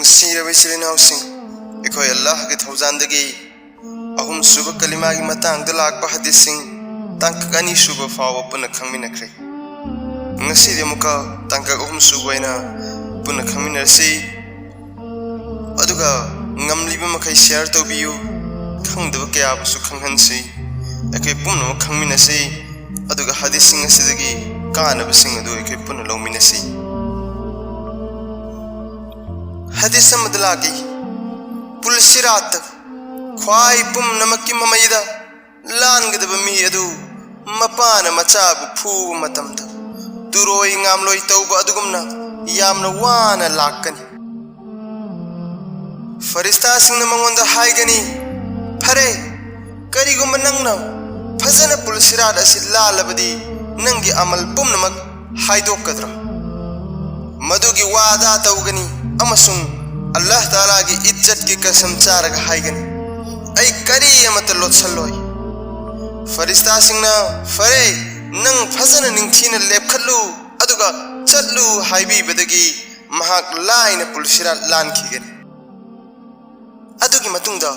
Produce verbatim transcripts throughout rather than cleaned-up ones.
ꯅꯨꯡꯁꯤꯔꯕ ꯏꯆꯤꯜ ꯏꯅꯥꯎꯁꯤꯡ, ꯑꯩꯈꯣꯏ ꯑꯜꯂꯥꯍꯒꯤ ꯊꯧꯖꯥꯟꯗꯒꯤ ꯑꯍꯨꯝꯁꯨꯕ ꯀꯂꯤꯃꯥꯒꯤ ꯃꯇꯥꯡꯗ ꯂꯥꯛꯄ ꯍꯗꯤꯁꯁꯤꯡ ꯇꯥꯡꯀꯛ ꯑꯅꯤꯁꯨꯕ ꯐꯥꯎꯕ ꯄꯨꯟꯅ ꯈꯪꯃꯤꯟꯅꯈ꯭ꯔꯦ꯫ ꯉꯁꯤꯗꯤ ꯑꯃꯨꯛꯀ ꯇꯥꯡꯀꯛ ꯑꯍꯨꯝꯁꯨꯕ ꯑꯣꯏꯅ ꯄꯨꯟꯅ ꯈꯪꯃꯤꯟꯅꯔꯁꯤ꯫ ꯑꯗꯨꯒ ꯉꯝꯂꯤꯕ ꯃꯈꯩ ꯁꯤꯌꯥꯔ ꯇꯧꯕꯤꯌꯨ, ꯈꯪꯗꯕ ꯀꯌꯥꯕꯨꯁꯨ ꯈꯪꯍꯟꯁꯤ꯫ ꯑꯩꯈꯣꯏ ꯄꯨꯝꯅꯃꯛ ꯈꯪꯃꯤꯟꯅꯁꯤ, ꯑꯗꯨꯒ ꯍꯗꯤꯁꯁꯤꯡ ꯑꯁꯤꯗꯒꯤ ꯀꯥꯟꯅꯕꯁꯤꯡ ꯑꯗꯨ ꯑꯩꯈꯣꯏ ꯄꯨꯟꯅ ꯂꯧꯃꯤꯟꯅꯁꯤ꯫ ꯍꯗꯤꯁ ꯑꯃꯗ ꯂꯥꯛꯏ, ꯄꯨꯜꯁꯤꯔꯥꯠꯇ ꯈ꯭ꯋꯥꯏ ꯄꯨꯝꯅꯃꯛꯀꯤ ꯃꯃꯩꯗ ꯂꯥꯟꯒꯗꯕ ꯃꯤ ꯑꯗꯨ ꯃꯄꯥꯅ ꯃꯆꯥꯕꯨ ꯐꯨꯕ ꯃꯇꯝꯗ ꯇꯨꯔꯣꯏ ꯉꯥꯝꯂꯣꯏ ꯇꯧꯕ ꯑꯗꯨꯒꯨꯝꯅ ꯌꯥꯝꯅ ꯋꯥꯅ ꯂꯥꯛꯀꯅꯤ꯫ ꯐꯔꯤꯁꯇꯥꯁꯤꯡꯅ ꯃꯉꯣꯟꯗ ꯍꯥꯏꯒꯅꯤ, "ꯐꯔꯦ, ꯀꯔꯤꯒꯨꯝꯕ ꯅꯪꯅ ꯐꯖꯅ ꯄꯨꯜꯁꯤꯔꯥꯠ ꯑꯁꯤ ꯂꯥꯜꯂꯕꯗꯤ ꯅꯪꯒꯤ ꯑꯃꯜ ꯄꯨꯝꯅꯃꯛ ꯍꯥꯏꯗꯣꯛꯀꯗ꯭ꯔꯥ?" ꯃꯗꯨꯒꯤ ꯋꯥꯗꯥ ꯇꯧꯒꯅꯤ ꯑꯃꯁꯨꯡ ꯑꯜꯂꯥꯍ ꯇꯥꯂꯥꯒꯤ ꯏꯖꯠꯀꯤ ꯀꯁꯝ ꯆꯥꯔꯒ ꯍꯥꯏꯒꯅꯤ, "ꯑꯩ ꯀꯔꯤ ꯑꯃꯠꯇ ꯂꯣꯠꯁꯜꯂꯣꯏ꯫" ꯐꯔꯤꯁꯇꯥꯁꯤꯡꯅ, "ꯐꯔꯦ, ꯅꯪ ꯐꯖꯅ ꯅꯤꯡꯊꯤꯅ ꯂꯦꯞꯈꯠꯂꯨ, ꯑꯗꯨꯒ ꯆꯠꯂꯨ" ꯍꯥꯏꯕꯤꯕꯗꯒꯤ ꯃꯍꯥꯛ ꯂꯥꯏꯅ ꯄꯨꯜꯁꯤꯔꯥꯠ ꯂꯥꯟꯈꯤꯒꯅꯤ꯫ ꯑꯗꯨꯒꯤ ꯃꯇꯨꯡꯗ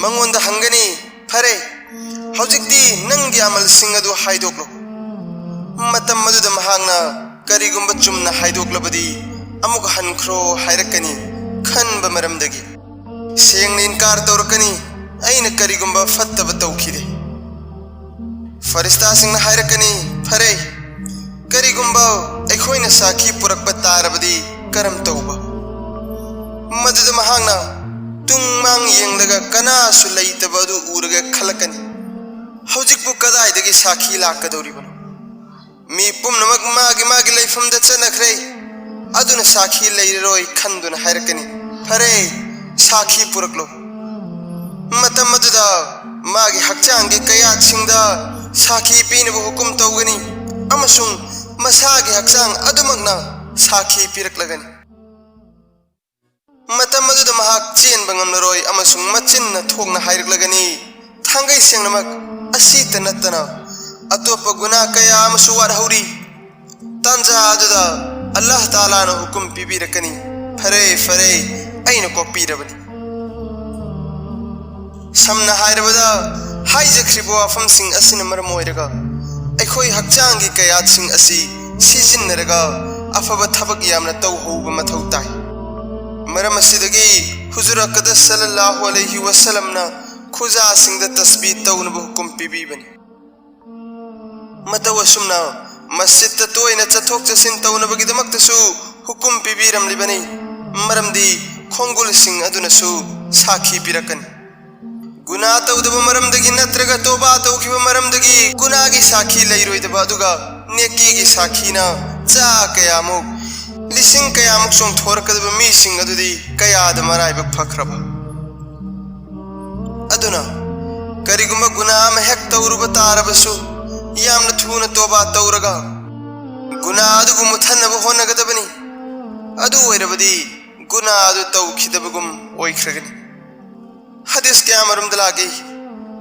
ꯃꯉꯣꯟꯗ ꯍꯪꯒꯅꯤ, "ꯐꯔꯦ, ꯍꯧꯖꯤꯛꯇꯤ ꯅꯪꯒꯤ ꯑꯃꯜꯁꯤꯡ ꯑꯗꯨ ꯍꯥꯏꯗꯣꯛꯂꯣ꯫" ꯃꯇꯝ ꯑꯗꯨꯗ ꯃꯍꯥꯛꯅ ꯀꯔꯤꯒꯨꯝꯕ ꯆꯨꯝꯅ ꯍꯥꯏꯗꯣꯛꯂꯕꯗꯤ ꯑꯃꯨꯛ ꯍꯟꯈ꯭ꯔꯣ ꯍꯥꯏꯔꯛꯀꯅꯤ ꯈꯟꯕ ꯃꯔꯝꯗꯒꯤ꯫ ꯁꯦꯡꯅ ꯏꯟꯀꯥꯔ ꯇꯧꯔꯛꯀꯅꯤ, "ꯑꯩꯅ ꯀꯔꯤꯒꯨꯝꯕ ꯐꯠꯇꯕ ꯇꯧꯈꯤꯗꯦ꯫" ꯐꯔꯤꯁꯇꯥꯁꯤꯡꯅ ꯍꯥꯏꯔꯛꯀꯅꯤ, "ꯐꯔꯦ, ꯀꯔꯤꯒꯨꯝꯕ ꯑꯩꯈꯣꯏꯅ ꯁꯥꯈꯤ ꯄꯨꯔꯛꯄ ꯇꯥꯔꯕꯗꯤ ꯀꯔꯝ ꯇꯧꯕ?" ꯃꯗꯨꯗ ꯃꯍꯥꯛꯅ ꯇꯨꯡ ꯃꯥꯡ ꯌꯦꯡꯂꯒ ꯀꯅꯥꯁꯨ ꯂꯩꯇꯕ ꯑꯗꯨ ꯎꯔꯒ ꯈꯜꯂꯛꯀꯅꯤ, "ꯍꯧꯖꯤꯛꯄꯨ ꯀꯗꯥꯏꯗꯒꯤ ꯁꯥꯈꯤ ꯂꯥꯛꯀꯗꯧꯔꯤꯕꯅꯣ? ꯃꯤ ꯄꯨꯝꯅꯃꯛ ꯃꯥꯒꯤ ꯃꯥꯒꯤ ꯂꯩꯐꯝꯗ ꯆꯠꯅꯈ꯭ꯔꯦ, ꯑꯗꯨꯅ ꯁꯥꯈꯤ ꯂꯩꯔꯔꯣꯏ" ꯈꯟꯗꯨꯅ ꯍꯥꯏꯔꯛꯀꯅꯤ, "ꯐꯔꯦ, ꯁꯥꯈꯤ ꯄꯨꯔꯛꯂꯣ꯫" ꯃꯇꯝ ꯑꯗꯨꯗ ꯃꯥꯒꯤ ꯍꯛꯆꯥꯡꯒꯤ ꯀꯌꯥꯠꯁꯤꯡꯗ ꯁꯥꯈꯤ ꯄꯤꯅꯕ ꯍꯨꯀꯨꯝ ꯇꯧꯒꯅꯤ ꯑꯃꯁꯨꯡ ꯃꯁꯥꯒꯤ ꯍꯛꯆꯥꯡ ꯑꯗꯨꯃꯛꯅ ꯁꯥꯈꯤ ꯄꯤꯔꯛꯂꯒꯅꯤ꯫ ꯃꯇꯝ ꯑꯗꯨꯗ ꯃꯍꯥꯛ ꯆꯦꯟꯕ ꯉꯝꯂꯔꯣꯏ ꯑꯃꯁꯨꯡ ꯃꯆꯤꯟꯅ ꯊꯣꯛꯅ ꯍꯥꯏꯔꯛꯂꯒꯅꯤ, "ꯊꯥꯡꯒꯩ ꯁꯦꯡꯅꯃꯛ ꯑꯁꯤꯇ ꯅꯠꯇꯅ ꯑꯇꯣꯞꯄ ꯒꯨꯅꯥ ꯀꯌꯥ ꯑꯃꯁꯨ ꯋꯥꯠꯍꯧꯔꯤ꯫" ꯇꯥꯟꯖꯥ ꯑꯗꯨꯗ ꯑꯜꯂꯥꯍ ꯇꯥꯂꯥꯅ ꯍꯨꯀꯨꯝ ꯄꯤꯕꯤꯔꯛꯀꯅꯤ, "ꯐꯔꯦ, ꯐꯔꯦ, ꯑꯩꯅ ꯀꯣꯛꯄꯤꯔꯕꯅꯤ"꯫ ꯁꯝꯅ ꯍꯥꯏꯔꯕꯗ, ꯍꯥꯏꯖꯈ꯭ꯔꯤꯕ ꯋꯥꯐꯝꯁꯤꯡ ꯑꯁꯤꯅ ꯃꯔꯝ ꯑꯣꯏꯔꯒ ꯑꯩꯈꯣꯏ ꯍꯛꯆꯥꯡꯒꯤ ꯀꯌꯥꯠꯁꯤꯡ ꯑꯁꯤ ꯁꯤꯖꯤꯟꯅꯔꯒ ꯑꯐꯕ ꯊꯕꯛ ꯌꯥꯝꯅ ꯇꯧꯍꯧꯕ ꯃꯊꯧ ꯇꯥꯏ꯫ ꯃꯔꯝ ꯑꯁꯤꯗꯒꯤ ꯍꯨꯖꯨꯔ ꯑꯀꯗꯁ ꯁꯜꯂꯜꯂꯥꯍꯨ ꯑꯂꯩꯍꯤ ꯋꯁꯜꯂꯝꯅ ꯈꯨꯖꯥꯁꯤꯡꯗ ꯇꯁꯕꯤ ꯇꯧꯅꯕ ꯍꯨꯀꯨꯝ ꯄꯤꯕꯤꯕꯅꯤ꯫ ꯃꯇꯧ ꯑꯁꯨꯝꯅ ꯃꯁꯖꯤꯗꯇ ꯇꯣꯏꯅ ꯆꯠꯊꯣꯛ ꯆꯠꯁꯤꯟ ꯇꯧꯅꯕꯒꯤꯗꯃꯛꯇꯁꯨ ꯍꯨꯀꯨꯝ ꯄꯤꯕꯤꯔꯝꯂꯤꯕꯅꯤ, ꯃꯔꯝꯗꯤ ꯈꯣꯡꯒꯨꯜꯁꯤꯡ ꯑꯗꯨꯅꯁꯨ ꯁꯥꯈꯤ ꯄꯤꯔꯛꯀꯅꯤ꯫ ꯒꯨꯅꯥ ꯇꯧꯗꯕ ꯃꯔꯝꯗꯒꯤ ꯅꯠꯇ꯭ꯔꯒ ꯇꯣꯕꯥ ꯇꯧꯈꯤꯕ ꯃꯔꯝꯗꯒꯤ ꯒꯨꯅꯥꯒꯤ ꯁꯥꯈꯤ ꯂꯩꯔꯣꯏꯗꯕ ꯑꯗꯨꯒ ꯅꯦꯀꯤꯒꯤ ꯁꯥꯈꯤꯅ ꯆꯥ ꯀꯌꯥꯃꯨꯛ, ꯂꯤꯁꯤꯡ ꯀꯌꯥꯃꯨꯛ ꯆꯣꯡꯊꯣꯔꯛꯀꯗꯕ ꯃꯤꯁꯤꯡ ꯑꯗꯨꯗꯤ ꯀꯌꯥꯗ ꯃꯔꯥꯏꯕꯛ ꯐꯈ꯭ꯔꯕ! ꯑꯗꯨꯅ ꯀꯔꯤꯒꯨꯝꯕ ꯒꯨꯅꯥ ꯑꯃ ꯍꯦꯛ ꯇꯧꯔꯨꯕ ꯇꯥꯔꯕꯁꯨ, ꯌꯥꯝꯅ ꯊꯨꯅ ꯇꯣꯕꯥ ꯇꯧꯔꯒ ꯒꯨꯅꯥ ꯑꯗꯨꯕꯨ ꯃꯨꯠꯊꯠꯅꯕ ꯍꯣꯠꯅꯒꯗꯕꯅꯤ꯫ ꯑꯗꯨ ꯑꯣꯏꯔꯕꯗꯤ ꯒꯨꯅꯥ ꯑꯗꯨ ꯇꯧꯈꯤꯗꯕꯒꯨꯝ ꯑꯣꯏꯈ꯭ꯔꯒꯅꯤ꯫ ꯍꯗꯤꯁ ꯀꯌꯥꯃꯔꯨꯝꯗ ꯂꯥꯛꯏ,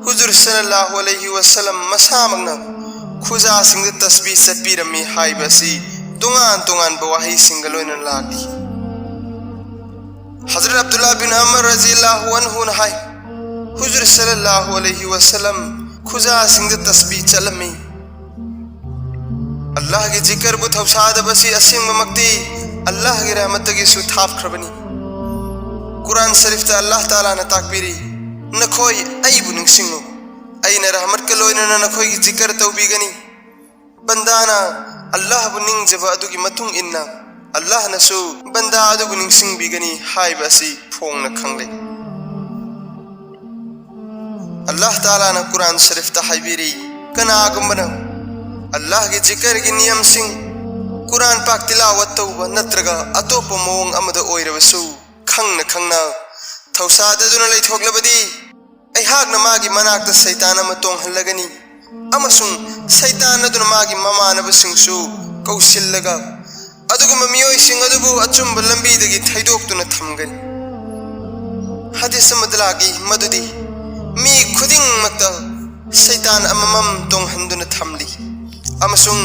ꯍꯨꯖꯨꯔ ꯁꯜꯂꯜꯂꯥꯍꯨ ꯑꯂꯩꯍꯤ ꯋꯁꯜꯂꯝ ꯃꯁꯥꯃꯛꯅ ꯈꯨꯖꯥꯁꯤꯡꯗ ꯇꯁꯕꯤ ꯆꯠꯄꯤꯔꯝꯃꯤ ꯍꯥꯏꯕ ꯑꯁꯤ ꯇꯣꯉꯥꯟ ꯇꯣꯉꯥꯟꯕ ꯋꯥꯍꯩꯁꯤꯡꯒ ꯂꯣꯏꯅꯅ ꯂꯥꯛꯂꯤ꯫ ꯍꯖꯔꯠ ꯑꯕꯗꯨꯜꯂꯥ ꯕꯤꯟ ꯑꯃꯔ ꯔꯖꯤꯌꯜꯂꯥꯍꯨ ꯑꯟꯍꯨꯅ ꯍꯥꯏ, ꯍꯨꯖꯨꯔ ꯁꯜꯂꯜꯂꯥꯍꯨ ꯑꯂꯩꯍꯤ ꯋꯁꯜꯂꯝ ꯈꯨꯖꯥꯁꯤꯡꯗ ꯇꯁꯕꯤ ꯆꯠꯂꯝꯃꯤ꯫ ꯑꯜꯂꯥꯍꯒꯤ ꯖꯤꯀꯔꯕꯨ ꯊꯧꯁꯥꯗꯕꯁꯤ ꯑꯁꯦꯡꯕꯃꯛꯇꯤ ꯑꯜꯂꯥꯍꯒꯤ ꯔꯍꯃꯠꯇꯒꯤꯁꯨ ꯊꯥꯞꯈ꯭ꯔꯕꯅꯤ꯫ ꯀꯨꯔꯥꯟ ꯁꯔꯤꯐꯇ ꯑꯜꯂꯥꯍ ꯇꯥꯂꯥꯅ ꯇꯥꯛꯄꯤꯔꯤ, "ꯅꯈꯣꯏ ꯑꯩꯕꯨ ꯅꯤꯡꯁꯤꯡꯉꯨ, ꯑꯩꯅ ꯔꯍꯃꯠꯀ ꯂꯣꯏꯅꯅ ꯅꯈꯣꯏꯒꯤ ꯖꯤꯀꯔ ꯇꯧꯕꯤꯒꯅꯤ"꯫ ꯕꯟꯗꯥꯅ ꯑꯜꯂꯥꯍꯕꯨ ꯅꯤꯡꯖꯕ ꯑꯗꯨꯒꯤ ꯃꯇꯨꯡ ꯏꯟꯅ ꯑꯜꯂꯥꯍꯅꯁꯨ ꯕꯟꯗꯥ ꯑꯗꯨꯕꯨ ꯅꯤꯡꯁꯤꯡꯕꯤꯒꯅꯤ ꯍꯥꯏꯕ ꯑꯁꯤ ꯐꯣꯡꯅ ꯈꯪꯂꯦ꯫ ꯑꯜꯂꯥꯍ ꯇꯥꯂꯥꯅ ꯀꯨꯔꯥꯟ ꯁꯔꯤꯐꯇ ꯍꯥꯏꯕꯤꯔꯤ, "ꯀꯅꯥꯒꯨꯝꯕꯅ ꯑꯜꯂꯥꯍꯒꯤ ꯖꯤꯀꯔꯒꯤ ꯅꯤꯌꯝꯁꯤꯡ, ꯀꯨꯔꯥꯟ ꯄꯥꯛ ꯇꯤꯂꯥꯋꯠ ꯇꯧꯕ ꯅꯠꯇ꯭ꯔꯒ ꯑꯇꯣꯞꯄ ꯃꯑꯣꯡ ꯑꯃꯗ ꯑꯣꯏꯔꯕꯁꯨ ꯈꯪꯅ ꯈꯪꯅ ꯊꯧꯁꯥꯗꯗꯨꯅ ꯂꯩꯊꯣꯛꯂꯕꯗꯤ, ꯑꯩꯍꯥꯛꯅ ꯃꯥꯒꯤ ꯃꯅꯥꯛꯇ ꯁꯩꯇꯥꯟ ꯑꯃ ꯇꯣꯡꯍꯜꯂꯒꯅꯤ, ꯑꯃꯁꯨꯡ ꯁꯩꯇꯥꯟ ꯑꯗꯨꯅ ꯃꯥꯒꯤ ꯃꯃꯥꯟꯅꯕꯁꯤꯡꯁꯨ ꯀꯧꯁꯤꯜꯂꯒ ꯑꯗꯨꯒꯨꯝꯕ ꯃꯤꯑꯣꯏꯁꯤꯡ ꯑꯗꯨꯕꯨ ꯑꯆꯨꯝꯕ ꯂꯝꯕꯤꯗꯒꯤ ꯊꯩꯗꯣꯛꯇꯨꯅ ꯊꯝꯒꯅꯤ"꯫ ꯍꯗꯤꯁ ꯑꯃꯗ ꯂꯥꯛꯏ ꯃꯗꯨꯗꯤ ꯃꯤ ꯈꯨꯗꯤꯡꯃꯛꯇ ꯁꯩꯇꯥꯟ ꯑꯃꯃꯝ ꯇꯣꯡꯍꯟꯗꯨꯅ ꯊꯝꯂꯤ, ꯑꯃꯁꯨꯡ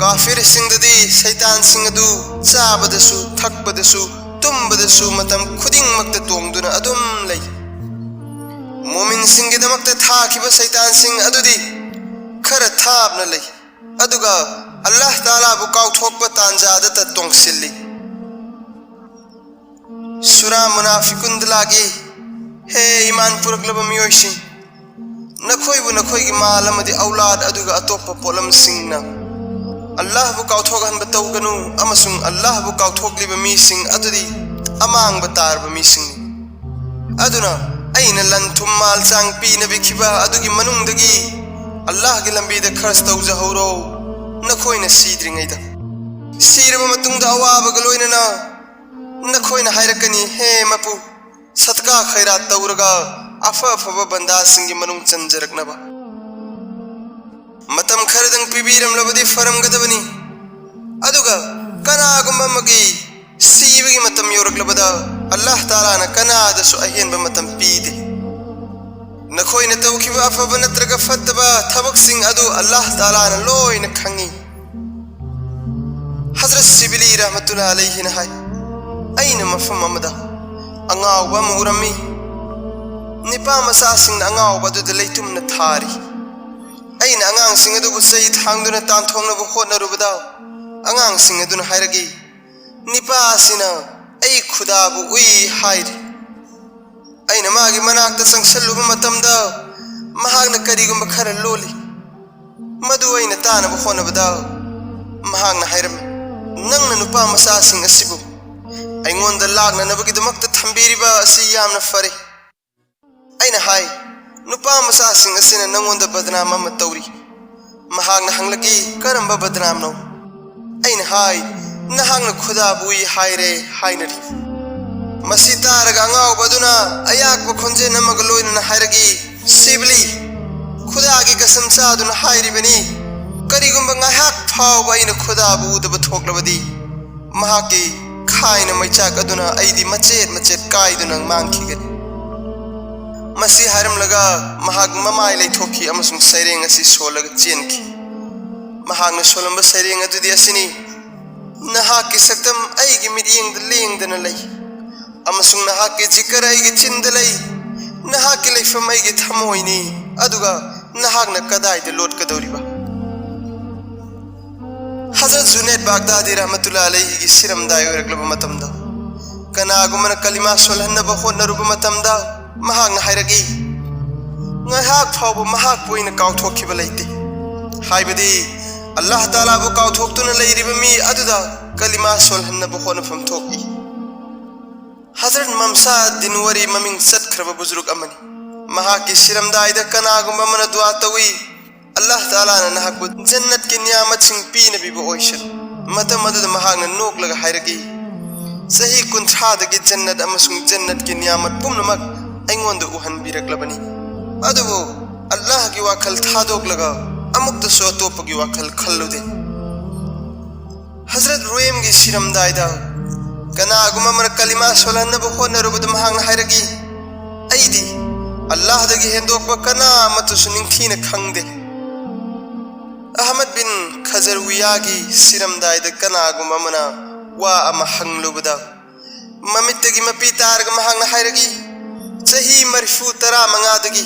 ꯀꯥꯐꯤꯔꯁꯤꯡꯗꯗꯤ ꯁꯩꯇꯥꯟꯁꯤꯡ ꯑꯗꯨ ꯆꯥꯕꯗꯁꯨ, ꯊꯛꯄꯗꯁꯨ, ꯇꯨꯝꯕꯗꯁꯨ ꯃꯇꯝ ꯈꯨꯗꯤꯡꯃꯛꯇ ꯇꯣꯡꯗꯨꯅ ꯑꯗꯨꯝ ꯂꯩ꯫ ꯃꯣꯃꯤꯟꯁꯤꯡꯒꯤꯗꯃꯛꯇ ꯊꯥꯈꯤꯕ ꯁꯩꯇꯥꯟꯁꯤꯡ ꯑꯗꯨꯗꯤ ꯈꯔ ꯊꯥꯞꯅ ꯂꯩ, ꯑꯗꯨꯒ ꯑꯜꯂꯥꯍ ꯇꯥꯂꯥꯕꯨ ꯀꯥꯎꯊꯣꯛꯄ ꯇꯥꯟꯖꯥꯗꯇ ꯇꯣꯡꯁꯤꯜꯂꯤ꯫ ꯁꯨꯔꯥ ꯃꯨꯅꯥꯐꯤꯀꯨꯟꯗ ꯂꯥꯛꯏ, ꯍꯦ ꯏꯃꯥꯟ ꯄꯨꯔꯛꯂꯕ ꯃꯤꯑꯣꯏꯁꯤꯡ, ꯅꯈꯣꯏꯕꯨ ꯅꯈꯣꯏꯒꯤ ꯃꯥꯜ ꯑꯃꯗꯤ ꯑꯧꯂꯥꯗ ꯑꯗꯨꯒ ꯑꯇꯣꯞꯄ ꯄꯣꯠꯂꯝꯁꯤꯡꯅ ꯑꯜꯂꯥꯍꯕꯨ ꯀꯥꯎꯊꯣꯛꯍꯟꯕ ꯇꯧꯒꯅꯨ, ꯑꯃꯁꯨꯡ ꯑꯜꯂꯥꯍꯕꯨ ꯀꯥꯎꯊꯣꯛꯂꯤꯕ ꯃꯤꯁꯤꯡ ꯑꯗꯨꯗꯤ ꯑꯃꯥꯡꯕ ꯇꯥꯔꯕ ꯃꯤꯁꯤꯡꯅꯤ꯫ ꯑꯗꯨꯅ ꯑꯩꯅ ꯂꯟ ꯊꯨꯝ ꯃꯥꯜ ꯆꯥꯡ ꯄꯤꯅꯕꯤꯈꯤꯕ ꯑꯗꯨꯒꯤ ꯃꯅꯨꯡꯗꯒꯤ ꯑꯜꯂꯥꯍꯒꯤ ꯂꯝꯕꯤꯗ ꯈꯔꯆ ꯇꯧꯖꯍꯧꯔꯣ, ꯅꯈꯣꯏꯅ ꯁꯤꯗ꯭ꯔꯤꯉꯩꯗ꯫ ꯁꯤꯔꯕ ꯃꯇꯨꯡꯗ ꯑꯋꯥꯕꯒ ꯂꯣꯏꯅꯅ ꯅꯈꯣꯏꯅ ꯍꯥꯏꯔꯛꯀꯅꯤ, ꯍꯦ ꯃꯄꯨ, ꯁꯗꯀꯥ ꯈꯩꯔꯥꯠ ꯇꯧꯔꯒ ꯑꯐ ꯑꯐꯕ ꯕꯟꯗꯥꯁꯤꯡꯒꯤ ꯃꯅꯨꯡ ꯆꯟꯖꯔꯛꯅꯕ꯫ ꯃꯇꯝ ꯈꯔꯗꯪ ꯄꯤꯕꯤꯔꯝꯂꯕꯗꯤ ꯐꯔꯝꯒꯗꯕꯅꯤ, ꯑꯗꯨꯒ ꯀꯅꯥꯒꯨꯝꯕ ꯑꯃꯒꯤ ꯁꯤꯕꯒꯤ ꯃꯇꯝ ꯌꯧꯔꯛꯂꯕꯗ ꯑꯜꯂꯥꯍ ꯇꯥꯂꯥꯅ ꯀꯅꯥꯗꯁꯨ ꯑꯍꯦꯟꯕ ꯃꯇꯝ ꯄꯤꯗꯦ꯫ ꯅꯈꯣꯏꯅ ꯇꯧꯈꯤꯕ ꯑꯐꯕ ꯅꯠꯇ꯭ꯔꯒ ꯐꯠꯇꯕ ꯊꯕꯛꯁꯤꯡ ꯑꯗꯨ ꯑꯜꯂꯥꯍ ꯇꯥꯂꯥꯅ ꯂꯣꯏꯅ ꯈꯪꯉꯤ꯫ ꯍꯖꯔꯠ ꯁꯤꯕꯤꯂꯤ ꯔꯍꯃꯇꯨꯜꯂꯥ ꯑꯂꯩꯍꯤꯅ ꯍꯥꯏ, ꯑꯩꯅ ꯃꯐꯝ ꯑꯃꯗ ꯑꯉꯥꯎꯕ ꯑꯃ ꯎꯔꯝꯃꯤ꯫ ꯅꯤꯄꯥ ꯃꯆꯥꯁꯤꯡꯅ ꯑꯉꯥꯎꯕ ꯑꯗꯨꯗ ꯂꯩꯇꯨꯝꯅ ꯊꯥꯔꯤ꯫ ꯑꯩꯅ ꯑꯉꯥꯡꯁꯤꯡ ꯑꯗꯨꯕꯨ ꯆꯩ ꯊꯥꯡꯗꯨꯅ ꯇꯥꯟꯊꯣꯛꯅꯕ ꯍꯣꯠꯅꯔꯨꯕꯗ, ꯑꯉꯥꯡꯁꯤꯡ ꯑꯗꯨꯅ ꯍꯥꯏꯔꯛꯏ, ꯅꯤꯄꯥ ꯑꯁꯤꯅ ꯑꯩ ꯈꯨꯗꯥꯕꯨ ꯎꯏ ꯍꯥꯏꯔꯤ꯫ ꯑꯩꯅ ꯃꯥꯒꯤ ꯃꯅꯥꯛꯇ ꯆꯪꯁꯤꯜꯂꯨꯕ ꯃꯇꯝꯗ, ꯃꯍꯥꯛꯅ ꯀꯔꯤꯒꯨꯝꯕ ꯈꯔ ꯂꯣꯜꯂꯤ꯫ ꯃꯗꯨ ꯑꯩꯅ ꯇꯥꯅꯕ ꯍꯣꯠꯅꯕꯗ, ꯃꯍꯥꯛꯅ ꯍꯥꯏꯔꯝꯃꯤ, "ꯅꯪꯅ ꯅꯨꯄꯥ ꯃꯆꯥꯁꯤꯡ ꯑꯁꯤꯕꯨ ꯑꯩꯉꯣꯟꯗ ꯂꯥꯛꯅꯅꯕꯒꯤꯗꯃꯛꯇ ꯊꯝꯕꯤꯔꯤꯕ ꯑꯁꯤ ꯌꯥꯝꯅ ꯐꯔꯦ꯫" ꯑꯩꯅ ꯍꯥꯏ, "ꯅꯨꯄꯥ ꯃꯆꯥꯁꯤꯡ ꯑꯁꯤꯅ ꯅꯪꯉꯣꯟꯗ ꯕꯗꯅꯥꯝ ꯑꯃ ꯇꯧꯔꯤ꯫" ꯃꯍꯥꯛꯅ ꯍꯪꯂꯛꯏ, "ꯀꯔꯝꯕ ꯕꯗꯅꯥꯝꯅꯣ?" ꯑꯩꯅ ꯍꯥꯏ, "ꯅꯍꯥꯛꯅ ꯈꯨꯗꯥꯕꯨ ꯎꯏ ꯍꯥꯏꯔꯦ ꯍꯥꯏꯅꯔꯤ꯫" ꯃꯁꯤ ꯇꯥꯔꯒ ꯑꯉꯥꯎꯕ ꯑꯗꯨꯅ ꯑꯌꯥꯛꯄ ꯈꯣꯟꯖꯦꯜ ꯑꯃꯒ ꯂꯣꯏꯅꯅ ꯍꯥꯏꯔꯛꯏ, "ꯁꯤꯕꯂꯤ, ꯈꯨꯗꯥꯒꯤ ꯀꯁꯝ ꯆꯥꯗꯨꯅ ꯍꯥꯏꯔꯤꯕꯅꯤ, ꯀꯔꯤꯒꯨꯝꯕ ꯉꯥꯏꯍꯥꯛ ꯐꯥꯎꯕ ꯑꯩꯅ ꯈꯨꯗꯥꯕꯨ ꯎꯗꯕ ꯊꯣꯛꯂꯕꯗꯤ, ꯃꯍꯥꯛꯀꯤ ꯈꯥꯏꯅ ꯃꯩꯆꯥꯛ ꯑꯗꯨꯅ ꯑꯩꯗꯤ ꯃꯆꯦꯠ ꯃꯆꯦꯠ ꯀꯥꯏꯗꯨꯅ ꯃꯥꯡꯈꯤꯒꯅꯤ꯫" ꯃꯁꯤ ꯍꯥꯏꯔꯝꯂꯒ ꯃꯍꯥꯛ ꯃꯃꯥꯏ ꯂꯩꯊꯣꯛꯈꯤ ꯑꯃꯁꯨꯡ ꯁꯩꯔꯦꯡ ꯑꯁꯤ ꯁꯣꯜꯂꯒ ꯆꯦꯟꯈꯤ꯫ ꯃꯍꯥꯛꯅ ꯁꯣꯜꯂꯝꯕ ꯁꯩꯔꯦꯡ ꯑꯗꯨꯗꯤ ꯑꯁꯤꯅꯤ: ꯅꯍꯥꯛꯀꯤ ꯁꯛꯇꯝ ꯑꯩꯒꯤ ꯃꯤꯠꯌꯦꯡꯗ ꯂꯦꯡꯗꯅ ꯂꯩ, ꯑꯃꯁꯨꯡ ꯅꯍꯥꯛꯀꯤ ꯖꯤꯀꯔ ꯑꯩꯒꯤ ꯆꯤꯟꯗ ꯂꯩ꯫ ꯅꯍꯥꯛꯀꯤ ꯂꯩꯐꯝ ꯑꯩꯒꯤ ꯊꯃꯣꯏꯅꯤ, ꯑꯗꯨꯒ ꯅꯍꯥꯛꯅ ꯀꯗꯥꯏꯗ ꯂꯣꯠꯀꯗꯧꯔꯤꯕ? ꯍꯖꯔꯠ ꯖꯨꯅꯦꯗ ꯕꯥꯒꯗꯥꯗꯤ ꯔꯍꯃꯇꯨꯜꯂꯥ ꯑꯂꯩꯍꯤꯒꯤ ꯁꯤꯔꯝꯗꯥꯏ ꯑꯣꯏꯔꯛꯂꯕ ꯃꯇꯝꯗ, ꯀꯅꯥꯒꯨꯝꯕꯅ ꯀꯂꯤꯃꯥ ꯁꯣꯜꯍꯟꯅꯕ ꯍꯣꯠꯅꯔꯨꯕ ꯃꯇꯝꯗ, ꯃꯍꯥꯛꯅ ꯍꯥꯏꯔꯛꯏ, "ꯉꯥꯏꯍꯥꯛ ꯐꯥꯎꯕ ꯃꯍꯥꯛꯄꯨ ꯑꯩꯅ ꯀꯥꯎꯊꯣꯛꯈꯤꯕ ꯂꯩꯇꯦ"꯫ ꯍꯥꯏꯕꯗꯤ, ꯑꯜꯂꯥꯍ ꯇꯥꯂꯥꯕꯨ ꯀꯥꯎꯊꯣꯛꯇꯨꯅ ꯂꯩꯔꯤꯕ ꯃꯤ ꯑꯗꯨꯗ ꯀꯂꯤꯃꯥ ꯁꯣꯜꯍꯟꯅꯕ ꯍꯣꯠꯅꯐꯝ ꯊꯣꯛꯏ꯫ ꯍꯖꯔꯠ ꯃꯝꯁꯥ ꯗꯤꯟꯋꯥꯔꯤ ꯃꯃꯤꯡ ꯆꯠꯈ꯭ꯔꯕ ꯕꯨꯖꯨꯔꯨꯛ ꯑꯃꯅꯤ꯫ ꯃꯍꯥꯛꯀꯤ ꯁꯤꯔꯝꯗꯥꯏꯗ ꯀꯅꯥꯒꯨꯝꯕ ꯑꯃꯅ ꯗꯨꯋꯥ ꯇꯧꯏ, "ꯑꯜꯂꯥꯍ ꯇꯥꯂꯥꯅ ꯅꯍꯥꯛꯄꯨ ꯖꯟꯅꯠꯀꯤ ꯅꯤꯌꯥꯃꯠꯁꯤꯡ ꯄꯤꯅꯕꯤꯕ ꯑꯣꯏꯁꯅꯨ"꯫ ꯃꯇꯝ ꯑꯗꯨꯗ ꯃꯍꯥꯛꯅ ꯅꯣꯛꯂꯒ ꯍꯥꯏꯔꯛꯏ, "ꯆꯍꯤ ꯀꯨꯟꯊ꯭ꯔꯥꯗꯒꯤ ꯖꯟꯅꯠ ꯑꯃꯁꯨꯡ ꯖꯟꯅꯠꯀꯤ ꯅꯤꯌꯥꯃꯠ ꯄꯨꯝꯅꯃꯛ ꯑꯩꯉꯣꯟꯗ ꯎꯍꯟꯕꯤꯔꯛꯂꯕꯅꯤ, ꯑꯗꯨꯕꯨ ꯑꯜꯂꯥꯍꯒꯤ ꯋꯥꯈꯜ ꯊꯥꯗꯣꯛꯂꯒ ꯑꯃꯨꯛꯇꯁꯨ ꯑꯇꯣꯞꯄꯒꯤ ꯋꯥꯈꯜ ꯈꯜꯂꯨꯗꯦ"꯫ ꯍꯖꯔꯠ ꯔꯨꯌꯦꯝꯒꯤ ꯁꯤꯔꯝꯗꯥꯏꯗ ꯀꯅꯥꯒꯨꯝꯕ ꯑꯃꯅ ꯀꯂꯤꯃꯥ ꯁꯣꯜꯍꯟꯅꯕ ꯍꯣꯠꯅꯔꯨꯕꯗ ꯃꯍꯥꯛꯅ ꯍꯥꯏꯔꯛꯏ, "ꯑꯩꯗꯤ ꯑꯜꯂꯥꯍꯗꯒꯤ ꯍꯦꯟꯗꯣꯛꯄ ꯀꯅꯥ ꯑꯃꯠꯇꯁꯨ ꯅꯤꯡꯊꯤꯅ ꯈꯪꯗꯦ"꯫ ꯑꯍꯃꯗ ꯕꯤꯟ ꯈꯖꯔꯋꯤꯌꯥꯒꯤ ꯁꯤꯔꯝꯗꯥꯏꯗ ꯀꯅꯥꯒꯨꯝꯕ ꯑꯃꯅ ꯋꯥ ꯑꯃ ꯍꯪꯂꯨꯕꯗ, ꯃꯃꯤꯠꯇꯒꯤ ꯃꯄꯤ ꯇꯥꯔꯒ ꯃꯍꯥꯛꯅ ꯍꯥꯏꯔꯛꯏ, "ꯆꯍꯤ ꯃꯔꯤꯐꯨ ꯇꯔꯥꯃꯉꯥꯗꯒꯤ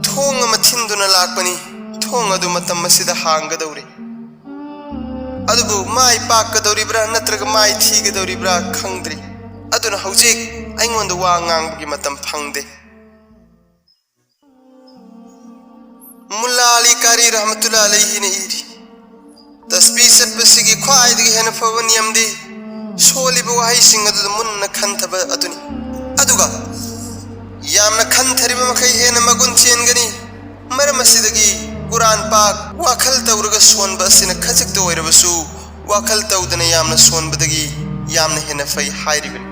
ꯊꯣꯡ ꯑꯃ ꯊꯤꯟꯗꯨꯅ ꯂꯥꯛꯄꯅꯤ꯫ ꯊꯣꯡ ꯑꯗꯨ ꯃꯇꯝ ꯑꯁꯤꯗ ꯍꯥꯡꯒꯗꯧꯔꯤ꯫ ꯑꯗꯨꯕꯨ ꯃꯥꯏ ꯄꯥꯛꯀꯗꯧꯔꯤꯕ꯭ꯔꯥ ꯅꯠꯇ꯭ꯔꯒ ꯃꯥꯏ ꯊꯤꯒꯗꯧꯔꯤꯕ꯭ꯔꯥ ꯈꯪꯗ꯭ꯔꯤ꯫ ꯑꯗꯨꯅ ꯍꯧꯖꯤꯛ ꯑꯩꯉꯣꯟꯗ ꯋꯥ ꯉꯥꯡꯕꯒꯤ ꯃꯇꯝ ꯐꯪꯗꯦ"꯫ ꯃꯨꯜꯂꯥ ꯑꯂꯤ ꯀꯥꯔꯤ ꯔꯍꯃꯇꯨꯜꯂꯥ ꯑꯂꯩꯍꯤꯅ ꯏꯔꯤ, "ꯇꯁꯕꯤ ꯆꯠꯄꯁꯤꯒꯤ ꯈ꯭ꯋꯥꯏꯗꯒꯤ ꯍꯦꯟꯅ ꯐꯕ ꯅꯤꯌꯝꯗꯤ ꯁꯣꯜꯂꯤꯕ ꯋꯥꯍꯩꯁꯤꯡ ꯑꯗꯨꯗ ꯃꯨꯟꯅ ꯈꯟꯊꯕ ꯑꯗꯨꯅꯤ꯫ ꯑꯗꯨꯒ ꯌꯥꯝꯅ ꯈꯟꯊꯔꯤꯕ ꯃꯈꯩ ꯍꯦꯟꯅ ꯃꯒꯨꯟ ꯆꯦꯟꯒꯅꯤ꯫ ꯃꯔꯝ ꯑꯁꯤꯗꯒꯤ ꯀꯨꯔꯥꯟ ꯄꯥꯛ ꯋꯥꯈꯜ ꯇꯧꯔꯒ ꯁꯣꯟꯕ ꯑꯁꯤꯅ ꯈꯖꯤꯛꯇ ꯑꯣꯏꯔꯕꯁꯨ ꯋꯥꯈꯜ ꯇꯧꯗꯅ ꯌꯥꯝꯅ ꯁꯣꯟꯕꯗꯒꯤ ꯌꯥꯝꯅ ꯍꯦꯟꯅ ꯐꯩ" ꯍꯥꯏꯔꯤꯕꯅꯤ꯫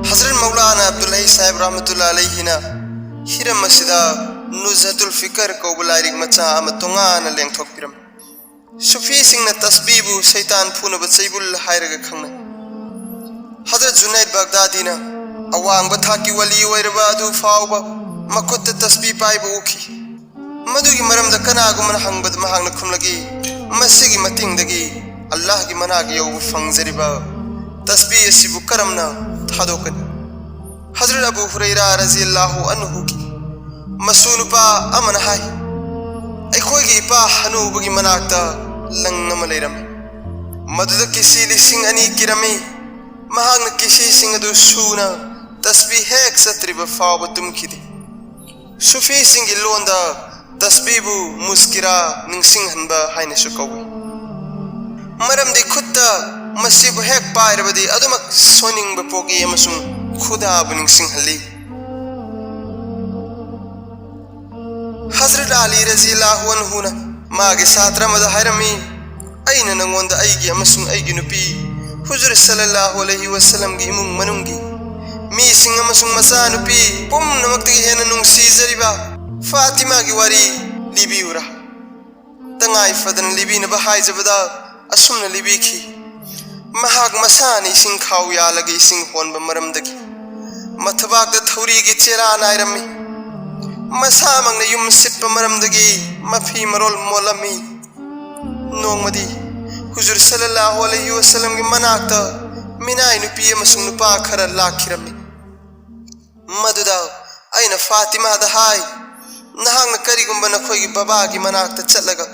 ꯍꯖꯔꯠ ꯃꯧꯂꯥꯅꯥ ꯑꯕꯗꯨꯜꯍꯩ ꯁꯥꯍꯦꯕ ꯔꯍꯃꯇꯨꯜꯂꯥ ꯑꯂꯩꯍꯤꯅ ꯍꯤꯔꯝ ꯑꯁꯤꯗ ꯅꯨꯖꯍꯇꯨꯜ ꯐꯤꯀꯔ ꯀꯧꯕ ꯂꯥꯏꯔꯤꯛ ꯃꯆꯥ ꯑꯃ ꯇꯣꯉꯥꯟꯅ ꯂꯦꯡꯊꯣꯛꯄꯤꯔꯝꯃꯤ꯫ ꯁꯨꯐꯤꯁꯤꯡꯅ ꯇꯁꯕꯤꯕꯨ ꯁꯩꯇꯥꯟ ꯐꯨꯅꯕ ꯆꯩꯕꯨꯜ ꯍꯥꯏꯔꯒ ꯈꯪꯅꯩ꯫ ꯍꯖꯔꯠ ꯖꯨꯅꯩꯗ ꯕꯒꯗꯥꯗꯤꯅ ꯑꯋꯥꯡꯕ ꯊꯥꯛꯀꯤ ꯋꯥꯂꯤ ꯑꯣꯏꯔꯕ ꯑꯗꯨ ꯐꯥꯎꯕ ꯃꯈꯨꯠꯇ ꯇꯁꯕꯤ ꯄꯥꯏꯕ ꯎꯈꯤ꯫ ꯃꯗꯨꯒꯤ ꯃꯔꯝꯗ ꯀꯅꯥꯒꯨꯝꯕꯅ ꯍꯪꯕꯗ ꯃꯍꯥꯛꯅ ꯈꯨꯝꯂꯛꯏ, ꯃꯁꯤꯒꯤ ꯃꯇꯦꯡꯗꯒꯤ ꯑꯜꯂꯥꯍꯒꯤ ꯃꯅꯥꯛ ꯌꯧꯕ ꯐꯪꯖꯔꯤꯕ ꯇꯁꯕꯤ ꯑꯁꯤꯕꯨ ꯀꯔꯝꯅ ꯊꯥꯗꯣꯛꯀꯅꯤ? ꯍꯖꯔꯠ ꯑꯕꯨ ꯍꯨꯔꯩꯔꯥ ꯔꯖꯤꯌꯜꯂꯥꯍꯨ ꯑꯟꯍꯨꯒꯤ ꯃꯁꯨ ꯅꯨꯄꯥ ꯑꯃꯅ ꯍꯥꯏ, ꯑꯩꯈꯣꯏꯒꯤ ꯏꯄꯥ ꯍꯅꯨꯕꯒꯤ ꯃꯅꯥꯛꯇ ꯂꯪ ꯑꯃ ꯂꯩꯔꯝꯃꯤ꯫ ꯃꯗꯨꯗ ꯀꯤꯁꯤ ꯂꯤꯁꯤꯡ ꯑꯅꯤ ꯀꯤꯔꯝꯃꯤ꯫ ꯃꯍꯥꯛꯅ ꯀꯤꯁꯤꯁꯤꯡ ꯑꯗꯨ ꯁꯨꯅ ꯇꯁꯕꯤ ꯍꯦꯛ ꯆꯠꯇ꯭ꯔꯤꯕ ꯐꯥꯎꯕ ꯇꯨꯝꯈꯤꯗꯦ꯫ ꯁꯨꯐꯤꯁꯤꯡꯒꯤ ꯂꯣꯟꯗ ꯇꯁꯕꯤꯕꯨ ꯃꯨꯁꯀꯤꯔꯥ, ꯅꯤꯡꯁꯤꯡꯍꯟꯕ ꯍꯥꯏꯅꯁꯨ ꯀꯧꯏ꯫ ꯃꯔꯝꯗꯤ ꯈꯨꯠꯇ ꯃꯁꯤꯕꯨ ꯍꯦꯛ ꯄꯥꯏꯔꯕꯗꯤ ꯑꯗꯨꯃꯛ ꯁꯣꯟꯅꯤꯡꯕ ꯄꯣꯛꯏ ꯑꯃꯁꯨꯡ ꯈꯨꯗꯥꯕꯨ ꯅꯤꯡꯁꯤꯡꯍꯜꯂꯤ꯫ ꯍꯖꯔꯠ ꯑꯂꯤ ꯔꯖꯤꯌꯜꯂꯥꯍꯨ ꯑꯟꯍꯨꯅ ꯃꯥꯒꯤ ꯁꯥꯇ꯭ꯔ ꯑꯃꯗ ꯍꯥꯏꯔꯝꯃꯤ, ꯑꯩꯅ ꯅꯉꯣꯟꯗ ꯑꯩꯒꯤ ꯑꯃꯁꯨꯡ ꯑꯩꯒꯤ ꯅꯨꯄꯤ ꯍꯨꯖꯨꯔ ꯁꯜꯂꯜꯂꯥꯍꯨ ꯑꯂꯩꯍꯤ ꯋꯁꯜꯂꯝꯒꯤ ꯏꯃꯨꯡ ꯃꯅꯨꯡꯒꯤ ꯃꯤꯁꯤꯡ ꯑꯃꯁꯨꯡ ꯃꯆꯥꯅꯨꯄꯤ ꯄꯨꯝꯅꯃꯛꯇꯒꯤ ꯍꯦꯟꯅ ꯅꯨꯡꯁꯤꯖꯔꯤꯕ ꯐꯥꯇꯤꯃꯥꯒꯤ ꯋꯥꯔꯤ ꯂꯤꯕꯤꯌꯨꯔꯥ? ꯇꯉꯥꯏ ꯐꯗꯅ ꯂꯤꯕꯤꯅꯕ ꯍꯥꯏꯖꯕꯗ ꯑꯁꯨꯝꯅ ꯂꯤꯕꯤꯈꯤ, ꯃꯍꯥꯛ ꯃꯁꯥꯅ ꯏꯁꯤꯡ ꯈꯥꯎ ꯌꯥꯜꯂꯒ ꯏꯁꯤꯡ ꯍꯣꯟꯕ ꯃꯔꯝꯗꯒꯤ ꯃꯊꯕꯥꯛꯇ ꯊꯧꯔꯤꯒꯤ ꯆꯦꯔꯥ ꯅꯥꯏꯔꯝꯃꯤ꯫ ꯃꯁꯥꯃꯛꯅ ꯌꯨꯝ ꯁꯤꯠꯄ ꯃꯔꯝꯗꯒꯤ ꯃꯐꯤ ꯃꯔꯣꯜ ꯃꯣꯠꯂꯝꯃꯤ꯫ ꯅꯣꯡꯃꯗꯤ ꯍꯨꯖꯨꯔ ꯁꯜꯂꯜꯂꯥꯍꯨ ꯑꯂꯩꯍꯤ ꯋꯁꯜꯂꯝꯒꯤ ꯃꯅꯥꯛꯇ ꯃꯤꯅꯥꯏ ꯅꯨꯄꯤ ꯑꯃꯁꯨꯡ ꯅꯨꯄꯥ ꯈꯔ ꯂꯥꯛꯈꯤꯔꯝꯃꯤ꯫ ꯃꯗꯨꯗ ꯑꯩꯅ ꯐꯥꯇꯤꯃꯥꯗ ꯍꯥꯏ, ꯅꯍꯥꯛꯅ ꯀꯔꯤꯒꯨꯝꯕ ꯅꯈꯣꯏꯒꯤ ꯕꯕꯥꯒꯤ ꯃꯅꯥꯛꯇ ꯆꯠꯂꯒ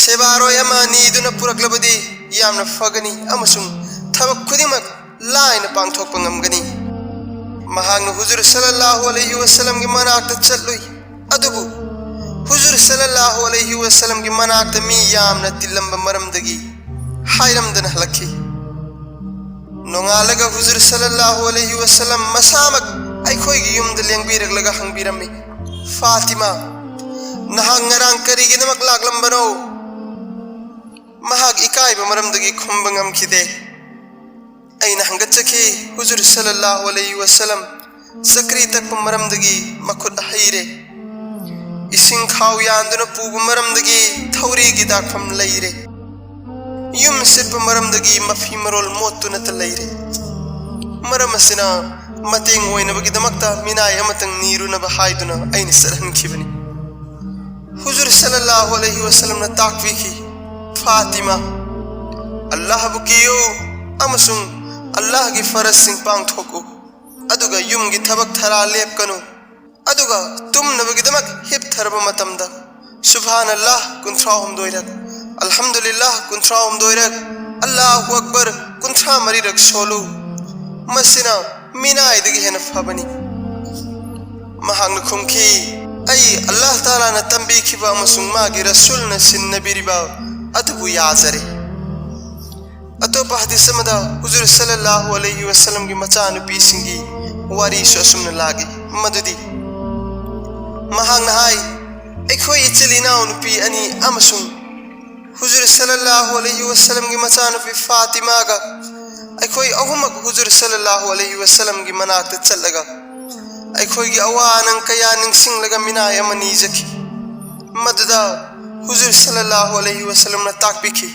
ꯁꯦꯕꯥꯔꯣꯏ ꯑꯃ ꯅꯤꯗꯨꯅ ꯄꯨꯔꯛꯂꯕꯗꯤ ꯌꯥꯝꯅ ꯐꯒꯅꯤ ꯑꯃꯁꯨꯡ ꯊꯕꯛ ꯈꯨꯗꯤꯡꯃꯛ ꯂꯥꯏꯅ ꯄꯥꯡꯊꯣꯛꯄ ꯉꯝꯒꯅꯤ꯫ ꯃꯍꯥꯛꯅ ꯍꯨꯖꯨꯔ ꯁꯜꯂꯜꯂꯥꯍꯨ ꯑꯂꯩꯍꯤ ꯋꯁꯜꯂꯝꯒꯤ ꯃꯅꯥꯛꯇ ꯆꯠꯂꯨꯏ꯫ ꯑꯗꯨꯕꯨ ꯍꯨꯖꯨꯔ ꯁꯜꯂꯜꯂꯥꯍꯨ ꯑꯂꯩꯍꯤ ꯋꯁꯜꯂꯝꯒꯤ ꯃꯅꯥꯛꯇ ꯃꯤ ꯌꯥꯝꯅ ꯇꯤꯜꯂꯝꯕ ꯃꯔꯝꯗꯒꯤ ꯍꯥꯏꯔꯝꯗꯅ ꯍꯜꯂꯛꯈꯤ꯫ ꯅꯣꯡꯉꯥꯜꯂꯒ ꯍꯨꯖꯨꯔ ꯁꯜꯂꯜꯂꯥꯍꯨ ꯑꯂꯩꯍꯤ ꯋꯁꯜꯂꯝ ꯃꯁꯥꯃꯛ ꯑꯩꯈꯣꯏꯒꯤ ꯌꯨꯝꯗ ꯂꯦꯡꯕꯤꯔꯛꯂꯒ ꯍꯪꯕꯤꯔꯝꯃꯤ, ꯐꯥꯇꯤꯃꯥ, ꯅꯍꯥꯛ ꯉꯔꯥꯡ ꯀꯔꯤꯒꯤꯗꯃꯛ ꯂꯥꯛꯂꯝꯕꯅꯣ? ꯃꯍꯥꯛ ꯏꯀꯥꯏꯕ ꯃꯔꯝꯗꯒꯤ ꯈꯨꯝꯕ ꯉꯝꯈꯤꯗꯦ꯫ ꯑꯩꯅ ꯍꯪꯒꯠꯆꯈꯤ, ꯍꯨꯖꯨꯔ ꯁꯜꯂꯜꯂꯥꯍꯨ ꯑꯂꯩꯍꯤ ꯋꯁꯜꯂꯝ ꯆꯀ꯭ꯔꯤ ꯇꯛꯄ ꯃꯔꯝꯗꯒꯤ ꯃꯈꯨꯠ ꯍꯩꯔꯦ꯫ ꯏꯁꯤꯡ ꯈꯥꯎ ꯌꯥꯟꯗꯨꯅ ꯄꯨꯕ ꯃꯔꯝꯗꯒꯤ ꯊꯧꯔꯤꯒꯤ ꯗꯥꯛꯐꯝ ꯂꯩꯔꯦ꯫ ꯌꯨꯝ ꯁꯤꯠꯄ ꯃꯔꯝꯗꯒꯤ ꯃꯐꯤ ꯃꯔꯣꯜ ꯃꯣꯠꯇꯨꯅꯇ ꯂꯩꯔꯦ꯫ ꯃꯔꯝ ꯑꯁꯤꯅ ꯃꯇꯦꯡ ꯑꯣꯏꯅꯕꯒꯤꯗꯃꯛꯇ ꯃꯤꯅꯥꯏ ꯑꯃꯇꯪ ꯅꯤꯔꯨꯅꯕ ꯍꯥꯏꯗꯨꯅ ꯑꯩꯅ ꯆꯠꯍꯟꯈꯤꯕꯅꯤ꯫ ꯍꯨꯖꯨꯔ ꯁꯜꯂꯜꯂꯥꯍꯨ ꯑꯂꯩꯍꯤ ꯋꯁꯜꯂꯝꯅ ꯇꯥꯛꯄꯤꯈꯤ, ꯐꯥꯇꯤꯃꯥ, ꯑꯜꯂꯥꯍꯕꯨ ꯀꯤꯌꯨ ꯑꯃꯁꯨꯡ ꯑꯜꯂꯥꯍꯒꯤ ꯐꯔꯖꯁꯤꯡ ꯄꯥꯡꯊꯣꯛꯎ, ꯑꯗꯨꯒ ꯌꯨꯝꯒꯤ ꯊꯕꯛ ꯊꯔꯥ ꯂꯦꯞꯀꯅꯨ, ꯑꯗꯨꯒ ꯇꯨꯝꯅꯕꯒꯤꯗꯃꯛ ꯍꯤꯞꯊꯔꯕ ꯃꯇꯝꯗ ꯁꯨꯕꯍꯥꯅꯜꯂꯥꯍ ꯀꯨꯟꯊ꯭ꯔꯥ ꯍꯨꯝꯗꯣꯏꯔꯛ, ꯑꯜꯍꯝꯗꯨꯂꯤꯜꯂꯥꯍ ꯀꯨꯟꯊ꯭ꯔꯥ ꯍꯨꯝꯗꯣꯏꯔꯛ, ꯑꯜꯂꯥꯍꯨ ꯑꯛꯕꯔ ꯀꯨꯟꯊ꯭ꯔꯥ ꯃꯔꯤꯔꯛ ꯁꯣꯜꯂꯨ꯫ ꯃꯁꯤꯅ ꯃꯤꯅꯥꯏꯗꯒꯤ ꯍꯦꯟꯅ ꯐꯕꯅꯤ꯫ ꯃꯍꯥꯛꯅ ꯈꯨꯝꯈꯤ, "ꯑꯩ ꯑꯜꯂꯥꯍ ꯇꯥꯂꯥꯅ ꯇꯝꯕꯤꯈꯤꯕ ꯑꯃꯁꯨꯡ ꯃꯥꯒꯤ ꯔꯁꯨꯜꯅ ꯁꯤꯟꯅꯕꯤꯔꯤꯕ ꯑꯗꯨꯕꯨ ꯌꯥꯖꯔꯦ"꯫ ꯑꯇꯣꯞꯄ ꯍꯗꯤꯁ ꯑꯃꯗ ꯍꯨꯖꯨꯔ ꯁꯜꯂꯜꯂꯥꯍꯨ ꯑꯂꯩꯍꯤ ꯋꯁꯜꯂꯝꯒꯤ ꯃꯆꯥꯅꯨꯄꯤꯁꯤꯡꯒꯤ ꯋꯥꯔꯤꯁꯨ ꯑꯁꯨꯝꯅ ꯂꯥꯛꯏ, ꯃꯗꯨꯗꯤ ꯃꯍꯥꯛꯅ ꯍꯥꯏ, "ꯑꯩꯈꯣꯏ ꯏꯆꯤꯜ ꯏꯅꯥꯎ ꯅꯨꯄꯤ ꯑꯅꯤ ꯑꯃꯁꯨꯡ ꯍꯨꯖꯨꯔ ꯁꯜꯂꯜꯂꯥꯍꯨ ꯑꯂꯩꯍꯤ ꯋꯁꯜꯂꯝꯒꯤ ꯃꯆꯥꯅꯨꯄꯤ ꯐꯥꯇꯤꯃꯥꯒ ꯑꯩꯈꯣꯏ ꯑꯍꯨꯝꯃꯛ ꯍꯨꯖꯨꯔ ꯁꯜꯂꯜꯂꯥꯍꯨ ꯑꯂꯩꯍꯤ ꯋꯁꯜꯂꯝꯒꯤ ꯃꯅꯥꯛꯇ ꯆꯠꯂꯒ ꯑꯩꯈꯣꯏꯒꯤ ꯑꯋꯥ ꯑꯅꯪ ꯀꯌꯥ ꯅꯤꯡꯁꯤꯡꯂꯒ ꯃꯤꯅꯥꯏ ꯑꯃ ꯅꯤꯖꯈꯤ꯫ ꯃꯗꯨꯗ ꯍꯨꯖꯨꯔ ꯁꯜꯂꯜꯂꯥꯍꯨ ꯑꯂꯩꯍꯤ ꯋꯁꯜꯂꯝꯅ ꯇꯥꯛꯄꯤꯈꯤ,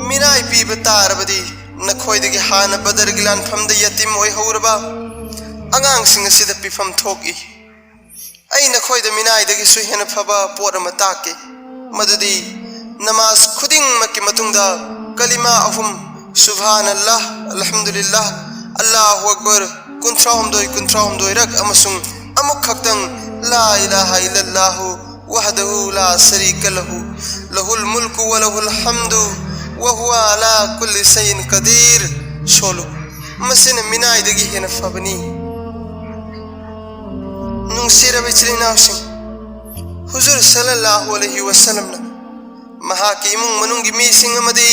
ꯃꯤꯅꯥꯏ ꯄꯤꯕ ꯇꯥꯔꯕꯗꯤ ꯅꯈꯣꯏꯗꯒꯤ ꯍꯥꯟꯅ ꯕꯗꯔꯒꯤ ꯂꯥꯟꯐꯝꯗ ꯌꯇꯤꯝ ꯑꯣꯏꯍꯧꯔꯕ ꯑꯉꯥꯡꯁꯤꯡ ꯑꯁꯤꯗ ꯄꯤꯐꯝ ꯊꯣꯛꯏ꯫ ꯑꯩ ꯅꯈꯣꯏꯗ ꯃꯤꯅꯥꯏꯗꯒꯤꯁꯨ ꯍꯦꯟꯅ ꯐꯕ ꯄꯣꯠ ꯑꯃ ꯇꯥꯛꯀꯦ, ꯃꯗꯨꯗꯤ ꯅꯃꯥꯖ ꯈꯨꯗꯤꯡꯃꯛꯀꯤ ꯃꯇꯨꯡꯗ ꯀꯂꯤꯃꯥ ꯑꯍꯨꯝ, ꯁꯨꯕꯍꯥꯅꯜꯂꯥꯍ, ꯑꯜꯍꯝꯗꯨꯂꯤꯜꯂꯥꯍ, ꯑꯜꯂꯥꯍꯨ ꯑꯛꯕꯔ ꯀꯨꯟꯊ꯭ꯔꯥ ꯍꯨꯝꯗꯣꯏ, ꯀꯨꯟꯊ꯭ꯔꯥ ꯍꯨꯝꯗꯣꯏꯔꯛ ꯑꯃꯁꯨꯡ ꯑꯃꯨꯛ ꯈꯛꯇꯪ ꯂꯥ ꯏꯂꯥꯍ ꯏꯜꯂꯜꯂꯥꯍꯨ ꯋꯍꯗꯍꯨ ꯂꯥ ꯁꯔꯤꯀ ꯂꯍꯨ, ꯂꯍꯨꯜ ꯃꯨꯜꯀꯨ ꯋ ꯂꯍꯨꯜ ꯍꯝꯗꯨ ꯋ ꯍꯨꯋ ꯑꯂꯥ ꯀꯨꯜꯂꯤ ꯁꯩꯏꯟ ꯀꯗꯤꯔ ꯁꯣꯜꯂꯨ꯫ ꯃꯁꯤꯅ ꯃꯤꯅꯥꯏꯗꯒꯤ ꯍꯦꯟꯅ ꯐꯕꯅꯤ꯫ ꯅꯨꯡꯁꯤꯔꯕ ꯏꯆꯤꯜ ꯏꯅꯥꯎꯁꯤꯡ, ꯍꯨꯖꯨꯔ ꯁꯜꯂꯜꯂꯥꯍꯨ ꯑꯂꯩꯍꯤ ꯋꯁꯜꯂꯝꯅ ꯃꯍꯥꯛꯀꯤ ꯏꯃꯨꯡ ꯃꯅꯨꯡꯒꯤ ꯃꯤꯁꯤꯡ ꯑꯃꯗꯤ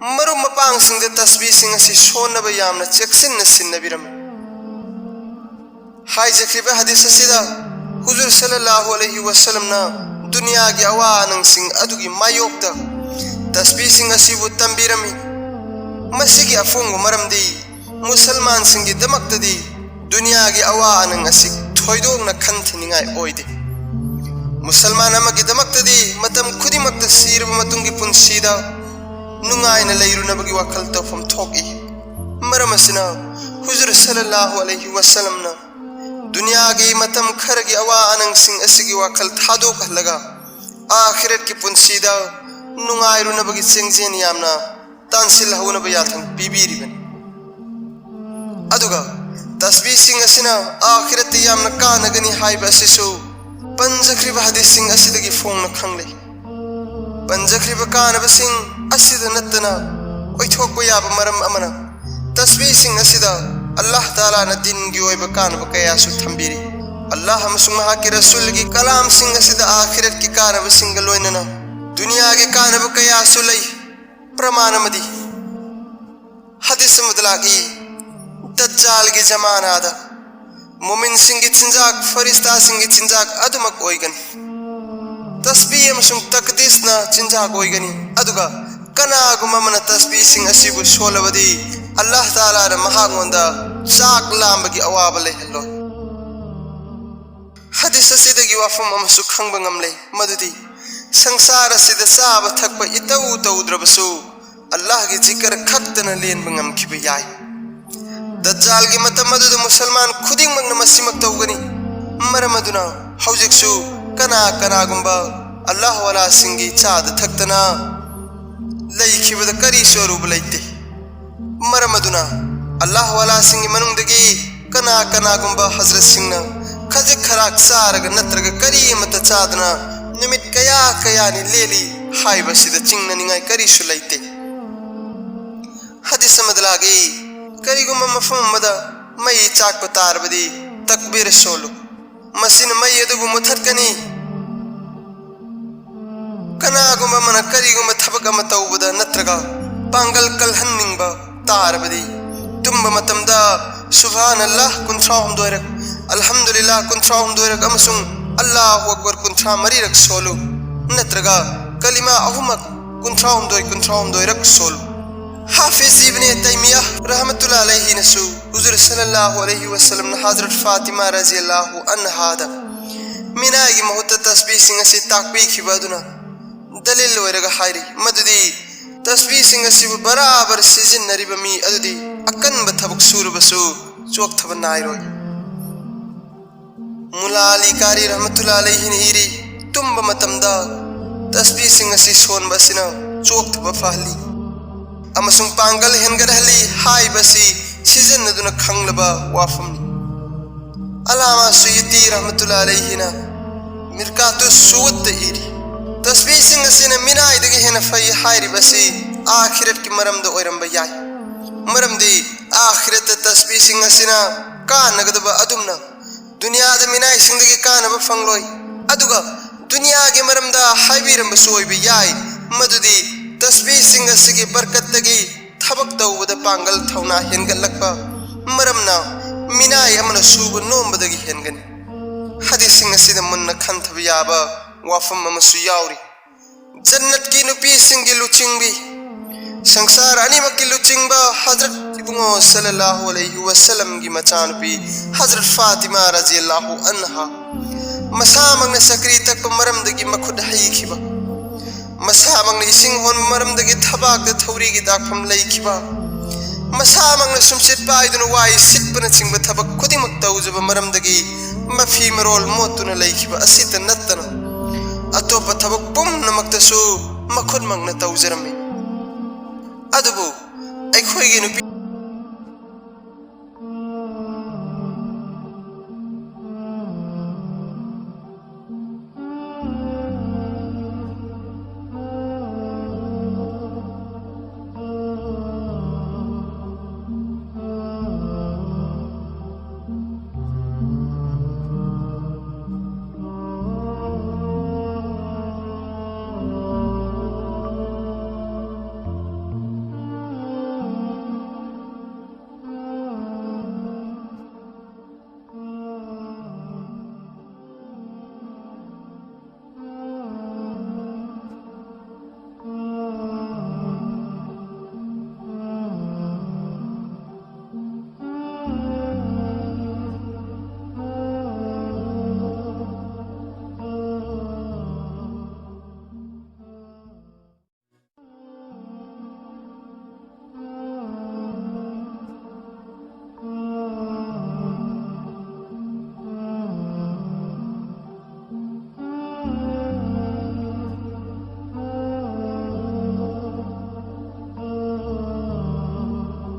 ꯃꯔꯨꯞ ꯃꯄꯥꯡꯁꯤꯡꯗ ꯇꯁꯕꯤꯁꯤꯡ ꯑꯁꯤ ꯁꯣꯟꯅꯕ ꯌꯥꯝꯅ ꯆꯦꯛꯁꯤꯟꯅ ꯁꯤꯟꯅꯕꯤꯔꯝꯃꯤ꯫ ꯍꯥꯏꯖꯈ꯭ꯔꯤꯕ ꯍꯗꯤꯁ ꯑꯁꯤꯗ ꯍꯨꯖꯨꯔ ꯁꯜꯂꯜꯂꯥꯍꯨ ꯑꯂꯩꯍꯤ ꯋꯁꯜꯂꯝꯅ ꯗꯨꯅꯤꯌꯥꯒꯤ ꯑꯋꯥ ꯑꯅꯪꯁꯤꯡ ꯑꯗꯨꯒꯤ ꯃꯥꯌꯣꯛꯇ ꯇꯁꯕꯤꯁꯤꯡ ꯑꯁꯤꯕꯨ ꯇꯝꯕꯤꯔꯝꯃꯤ꯫ ꯃꯁꯤꯒꯤ ꯑꯐꯣꯡꯕ ꯃꯔꯝꯗꯤ ꯃꯨꯁꯜꯃꯥꯟꯁꯤꯡꯒꯤꯗꯃꯛꯇꯗꯤ ꯗꯨꯅꯤꯌꯥꯒꯤ ꯑꯋꯥ ꯑꯅꯪ ꯑꯁꯤ ꯊꯣꯏꯗꯣꯛꯅ ꯈꯟꯊꯅꯤꯡꯉꯥꯏ ꯑꯣꯏꯗꯦ꯫ ꯃꯨꯁꯜꯃꯥꯟ ꯑꯃꯒꯤꯗꯃꯛꯇꯗꯤ ꯃꯇꯝ ꯈꯨꯗꯤꯡꯃꯛꯇ ꯁꯤꯔꯕ ꯃꯇꯨꯡꯒꯤ ꯄꯨꯟꯁꯤꯗ ꯅꯨꯡꯉꯥꯏꯅ ꯂꯩꯔꯨꯅꯕꯒꯤ ꯋꯥꯈꯜ ꯇꯧꯐꯝ ꯊꯣꯛꯏ꯫ ꯃꯔꯝ ꯑꯁꯤꯅ ꯍꯨꯖꯨꯔ ꯁꯜꯂꯜꯂꯥꯍꯨ ꯑꯂꯩꯍꯤ ꯋꯁꯜꯂꯝꯅ ꯗꯨꯅꯤꯌꯥꯒꯤ ꯃꯇꯝ ꯈꯔꯒꯤ ꯑꯋꯥ ꯑꯅꯪꯁꯤꯡ ꯑꯁꯤꯒꯤ ꯋꯥꯈꯜ ꯊꯥꯗꯣꯛꯍꯜꯂꯒ ꯑꯥꯈꯤꯔꯠꯀꯤ ꯄꯨꯟꯁꯤꯗ ꯅꯨꯡꯉꯥꯏꯔꯨꯅꯕꯒꯤ ꯆꯦꯡꯖꯦꯟ ꯌꯥꯝꯅ ꯇꯥꯟꯁꯤꯜꯍꯧꯅꯕ ꯌꯥꯊꯪ ꯄꯤꯕꯤꯔꯤꯕꯅꯤ꯫ ꯑꯗꯨꯒ ꯇꯁꯕꯤꯁꯤꯡ ꯑꯁꯤꯅ ꯑꯥꯈꯤꯔꯠꯇ ꯌꯥꯝꯅ ꯀꯥꯟꯅꯒꯅꯤ ꯍꯥꯏꯕ ꯑꯁꯤꯁꯨ ꯄꯟꯖꯈ꯭ꯔꯤꯕ ꯍꯗꯤꯁꯁꯤꯡ ꯑꯁꯤꯗꯒꯤ ꯐꯣꯡꯅ ꯈꯪꯂꯦ꯫ ꯄꯟꯖꯈ꯭ꯔꯤꯕ ꯀꯥꯟꯅꯕꯁꯤꯡ ꯑꯁꯤꯗ ꯅꯠꯇꯅ ꯑꯣꯏꯊꯣꯛꯄ ꯌꯥꯕ ꯃꯔꯝ ꯑꯃꯅ, ꯇꯁꯕꯤꯁꯤꯡ ꯑꯁꯤꯗ ꯑꯜꯂꯥꯍ ꯇꯥꯂꯥꯅ ꯗꯤꯟꯒꯤ ꯑꯣꯏꯕ ꯀꯥꯟꯅꯕ ꯀꯌꯥꯁꯨ ꯊꯝꯕꯤꯔꯤ꯫ ꯑꯜꯂꯥꯍ ꯑꯃꯁꯨꯡ ꯃꯍꯥꯛꯀꯤ ꯔꯁꯨꯜꯒꯤ ꯀꯂꯥꯝꯁꯤꯡ ꯑꯁꯤꯗ ꯑꯥꯈꯤꯔꯠꯀꯤ ꯀꯥꯟꯅꯕꯁꯤꯡꯒ ꯂꯣꯏꯅꯅ ꯗꯨꯅꯤꯌꯥꯒꯤ ꯀꯥꯟꯅꯕ ꯀꯌꯥꯁꯨ ꯂꯩ꯫ ꯄ꯭ꯔꯃꯥꯟ ꯑꯃꯗꯤ ꯍꯗꯤꯁ ꯑꯃꯗ ꯂꯥꯛꯏ, ꯗꯖꯥꯜꯒꯤ ꯖꯃꯥꯅꯥꯗ ꯃꯨꯃꯤꯟꯁꯤꯡꯒꯤ ꯆꯤꯟꯖꯥꯛ ꯐꯔꯤꯁꯇꯥꯁꯤꯡꯒꯤ ꯆꯤꯟꯖꯥꯛ ꯑꯗꯨꯃꯛ ꯑꯣꯏꯒꯅꯤ꯫ ꯇꯁꯕꯤ ꯑꯃꯁꯨꯡ ꯇꯛꯗꯤꯁꯅ ꯆꯤꯟꯖꯥꯛ ꯑꯣꯏꯒꯅꯤ꯫ ꯑꯗꯨꯒ ꯀꯅꯥꯒꯨꯝꯕ ꯑꯃꯅ ꯇꯁꯕꯤꯁꯤꯡ ꯑꯁꯤꯕꯨ ꯁꯣꯜꯂꯕꯗꯤ, ꯑꯜꯂꯥꯍ ꯇꯥꯂꯥꯅ ꯃꯍꯥꯛꯉꯣꯟꯗ ꯆꯥꯛ ꯂꯥꯝꯕꯒꯤ ꯑꯋꯥꯕ ꯂꯩꯍꯜꯂꯣꯏ꯫ ꯍꯗꯤꯁ ꯑꯁꯤꯗꯒꯤ ꯋꯥꯐꯝ ꯑꯃꯁꯨ ꯈꯪꯕ ꯉꯝꯂꯦ, ꯃꯗꯨꯗꯤ ꯁꯪꯁꯥꯔ ꯑꯁꯤꯗ ꯆꯥꯕ ꯊꯛꯄ ꯏꯇꯧ ꯇꯧꯗ꯭ꯔꯕꯁꯨ, ꯑꯜꯂꯥꯍꯒꯤ ꯖꯤꯀꯔ ꯈꯛꯇꯅ ꯂꯦꯟꯕ ꯉꯝꯈꯤꯕ ꯌꯥꯏ꯫ ꯗꯖꯥꯜꯒꯤ ꯃꯇꯝ ꯑꯗꯨꯗ ꯃꯨꯁꯜꯃꯥꯟ ꯈꯨꯗꯤꯡꯃꯛꯅ ꯃꯁꯤꯃꯛ ꯇꯧꯒꯅꯤ꯫ ꯃꯔꯝ ꯑꯗꯨꯅ ꯍꯧꯖꯤꯛꯁꯨ ꯀꯅꯥ ꯀꯅꯥꯒꯨꯝꯕ ꯑꯜꯂꯥꯍ ꯋꯥꯂꯥꯁꯤꯡꯒꯤ ꯆꯥꯗ ꯊꯛꯇꯅ ꯂꯩꯈꯤꯕꯗ ꯀꯔꯤꯁꯨ ꯑꯔꯨꯕ ꯂꯩꯇꯦ꯫ ꯃꯔꯝ ꯑꯗꯨꯅ ꯑꯜꯂꯥꯍ ꯋꯥꯂꯥꯁꯤꯡꯒꯤ ꯃꯅꯨꯡꯗꯒꯤ ꯀꯅꯥ ꯀꯅꯥꯒꯨꯝꯕ ꯍꯖꯔꯠꯁꯤꯡꯅ ꯈꯖꯤꯛ ꯈꯔꯥꯛ ꯆꯥꯔꯒ ꯅꯠꯇ꯭ꯔꯒ ꯀꯔꯤ ꯑꯃꯠꯇ ꯆꯥꯗꯅ ꯅꯨꯃꯤꯠ ꯀꯌꯥ ꯀꯌꯥꯅꯤ ꯂꯦꯜꯂꯤ ꯍꯥꯏꯕꯁꯤꯗ ꯆꯤꯡꯅꯅꯤꯡꯉꯥꯏ ꯀꯔꯤꯁꯨ ꯂꯩꯇꯦ꯫ ꯍꯗꯤꯁ ꯑꯃꯗ ꯂꯥꯛꯏ, ꯀꯔꯤꯒꯨꯝꯕ ꯃꯐꯝ ꯑꯃꯗ ꯃꯩ ꯆꯥꯛꯄ ꯇꯥꯔꯕꯗꯤ ꯇꯛꯕꯤꯔ ꯁꯣꯜꯂꯨ꯫ ꯃꯁꯤꯅ ꯃꯩ ꯑꯗꯨꯕꯨ ꯃꯨꯊꯠꯀꯅꯤ꯫ ꯀꯅꯥꯒꯨꯝꯕ ꯑꯃꯅ ꯀꯔꯤꯒꯨꯝꯕ ꯊꯕꯛ ꯑꯃ ꯇꯧꯕꯗ ꯅꯠꯇ꯭ꯔꯒ ꯄꯥꯡꯒꯜ ꯀꯜꯍꯟꯅꯤꯡꯕ ꯇꯥꯔꯕꯗꯤ, ꯇꯨꯝꯕ ꯃꯇꯝꯗ ꯁꯨꯕꯍꯥꯅꯜꯂꯥꯍ ꯀꯨꯟꯊ꯭ꯔꯥ ꯍꯨꯝꯗꯣꯏꯔꯛ, ꯑꯜꯍꯝꯗꯨꯂꯤꯜꯂꯥꯍ ꯀꯨꯟꯊ꯭ꯔꯥ ꯍꯨꯝꯗꯣꯏꯔꯛ ꯑꯃꯁꯨꯡ ꯑꯜꯂꯥꯍꯨ ꯑꯛꯕꯔ ꯀꯨꯟꯊ꯭ꯔꯥ ꯃꯔꯤꯔꯛ ꯁꯣꯜꯂꯨ, ꯅꯠꯇ꯭ꯔꯒ ꯀꯂꯤꯃꯥ ꯑꯍꯨꯝꯃꯛ ꯀꯨꯟꯊ꯭ꯔꯥ ꯍꯨꯝꯗꯣꯏ ꯀꯨꯟꯊ꯭ꯔꯥ ꯍꯨꯝꯗꯣꯏꯔꯛ ꯁꯣꯜꯂꯨ꯫ ꯍꯥꯐꯤꯖ ꯏꯕꯅꯦ ꯇꯩꯃꯤꯌꯥ ꯔꯍꯃꯇꯨꯜꯂꯥꯍꯤ ꯑꯂꯩꯍꯤꯅꯁꯨ ꯍꯨꯖꯨꯔ ꯁꯜꯂꯜꯂꯥꯍꯨ ꯑꯂꯩꯍꯤ ꯋꯁꯜꯂꯝꯅ ꯍꯖꯔꯠ ꯐꯥꯇꯤꯃꯥ ꯔꯖꯤꯌꯜꯂꯥꯍꯨ ꯑꯟꯍꯥꯗ ꯃꯤꯅꯥꯏꯒꯤ ꯃꯍꯨꯠꯇ ꯇꯁꯕꯤꯁꯤꯡ ꯑꯁꯤ ꯇꯥꯛꯄꯤꯈꯤꯕ ꯑꯗꯨꯅ ꯗꯂꯤꯜ ꯑꯣꯏꯔꯒ ꯍꯥꯏꯔꯤ ꯃꯗꯨꯗꯤ ꯇꯁꯕꯤꯁꯤꯡ ꯑꯁꯤꯕꯨ ꯕꯔꯥꯕꯔ ꯁꯤꯖꯤꯟꯅꯔꯤꯕ ꯃꯤ ꯑꯗꯨꯗꯤ ꯑꯀꯟꯕ ꯊꯕꯛ ꯁꯨꯔꯕꯁꯨ ꯆꯣꯛꯊꯕ ꯅꯥꯏꯔꯣꯏ꯫ ꯃꯨꯂꯥ ꯑꯂꯤ ꯀꯥꯔꯤ ꯔꯍꯃꯇꯨꯜꯂꯥ ꯑꯂꯩꯍꯤꯅ ꯏꯔꯤ, ꯇꯨꯝꯕ ꯃꯇꯝꯗ ꯇꯁꯕꯤꯁꯤꯡ ꯑꯁꯤ ꯁꯣꯟꯕ ꯑꯁꯤꯅ ꯆꯣꯛꯊꯕ ꯐꯍꯜꯂꯤ ꯑꯃꯁꯨꯡ ꯄꯥꯡꯒꯜ ꯍꯦꯟꯒꯠꯍꯜꯂꯤ ꯍꯥꯏꯕꯁꯤ ꯁꯤꯖꯤꯟꯅꯗꯨꯅ ꯈꯪꯂꯕ ꯋꯥꯐꯝꯅꯤ꯫ ꯑꯂꯥꯃꯥ ꯁꯨꯌꯨꯇꯤ ꯔꯍꯃꯇꯨꯜꯂꯥ ꯑꯂꯩꯍꯤꯅ ꯃꯤꯔꯀꯥꯇꯨ ꯁꯨꯋꯨꯠꯇ ꯏꯔꯤ, ꯇꯁꯕꯤꯁꯤꯡ ꯑꯁꯤꯅ ꯃꯤꯅꯥꯏꯗꯒꯤ ꯍꯦꯟꯅ ꯐꯩ ꯍꯥꯏꯔꯤꯕ ꯑꯁꯤ ꯑꯥꯈꯤꯔꯠꯀꯤ ꯃꯔꯝꯗ ꯑꯣꯏꯔꯝꯕ ꯌꯥꯏ, ꯃꯔꯝꯗꯤ ꯑꯥꯈꯤꯔꯠꯇ ꯇꯁꯕꯤꯁꯤꯡ ꯑꯁꯤꯅ ꯀꯥꯟꯅꯒꯗꯕ ꯑꯗꯨꯝꯅ ꯗꯨꯅꯤꯌꯥꯗ ꯃꯤꯅꯥꯏꯁꯤꯡꯗꯒꯤ ꯀꯥꯟꯅꯕ ꯐꯪꯂꯣꯏ꯫ ꯑꯗꯨꯒ ꯗꯨꯅꯤꯌꯥꯒꯤ ꯃꯔꯝꯗ ꯍꯥꯏꯕꯤꯔꯝꯕꯁꯨ ꯑꯣꯏꯕ ꯌꯥꯏ, ꯃꯗꯨꯗꯤ ꯇꯁꯕꯤꯁꯤꯡ ꯑꯁꯤꯒꯤ ꯕꯔꯀꯠꯇꯒꯤ ꯊꯕꯛ ꯇꯧꯕꯗ ꯄꯥꯡꯒꯜ ꯊꯧꯅꯥ ꯍꯦꯟꯒꯠꯂꯛꯄ ꯃꯔꯝꯅ ꯃꯤꯅꯥꯏ ꯑꯃꯅ ꯁꯨꯕ ꯅꯣꯝꯕꯗꯒꯤ ꯍꯦꯟꯒꯅꯤ꯫ ꯍꯗꯤꯁꯁꯤꯡ ꯑꯁꯤꯗ ꯃꯨꯟꯅ ꯈꯟꯊꯕ ꯌꯥꯕ ꯋꯥꯐꯝ ꯑꯃꯁꯨ ꯌꯥꯎꯔꯤ꯫ ꯖꯟꯅꯠꯀꯤ ꯅꯨꯄꯤꯁꯤꯡꯒꯤ ꯂꯨꯆꯤꯡꯕꯤ, ꯁꯪꯁꯥꯔ ꯑꯅꯤꯃꯛꯀꯤ ꯂꯨꯆꯤꯡꯕ ꯍꯖꯔꯠ ꯏꯕꯨꯡꯉꯣ ꯁꯜꯂꯜꯂꯥꯍꯨ ꯑꯂꯩꯍꯤ ꯋꯁꯜꯂꯝꯒꯤ ꯃꯆꯥꯅꯨꯄꯤ ꯍꯖꯔꯠ ꯐꯥꯇꯤꯃꯥ ꯔꯖꯤꯌꯜꯂꯥꯍꯨ ꯑꯟꯍꯥ, ꯃꯁꯥꯃꯛꯅ ꯆꯀ꯭ꯔꯤ ꯇꯛꯄ ꯃꯔꯝꯗꯒꯤ ꯃꯈꯨꯠ ꯍꯩꯈꯤꯕ, ꯃꯁꯥꯃꯛꯅ ꯏꯁꯤꯡ ꯍꯣꯟꯕ ꯃꯔꯝꯗꯒꯤ ꯊꯕꯥꯛꯇ ꯊꯧꯔꯤꯒꯤ ꯗꯥꯛꯐꯝ ꯂꯩꯈꯤꯕ, ꯃꯁꯥꯃꯛꯅ ꯁꯨꯝꯆꯤꯠ ꯄꯥꯏꯗꯨꯅ ꯋꯥꯏ ꯁꯤꯠꯄꯅꯆꯤꯡꯕ ꯊꯕꯛ ꯈꯨꯗꯤꯡꯃꯛ ꯇꯧꯖꯕ ꯃꯔꯝꯗꯒꯤ ꯃꯐꯤ ꯃꯔꯣꯜ ꯃꯣꯠꯇꯨꯅ ꯂꯩꯈꯤꯕ ꯑꯁꯤꯇ ꯅꯠꯇꯅ ꯑꯇꯣꯞꯄ ꯊꯕꯛ ꯄꯨꯝꯅꯃꯛꯇꯁꯨ ꯃꯈꯨꯠꯃꯛꯅ ꯇꯧꯖꯔꯝꯃꯤ꯫ ꯑꯗꯨꯕꯨ ꯑꯩꯈꯣꯏꯒꯤ ꯅꯨꯄꯤ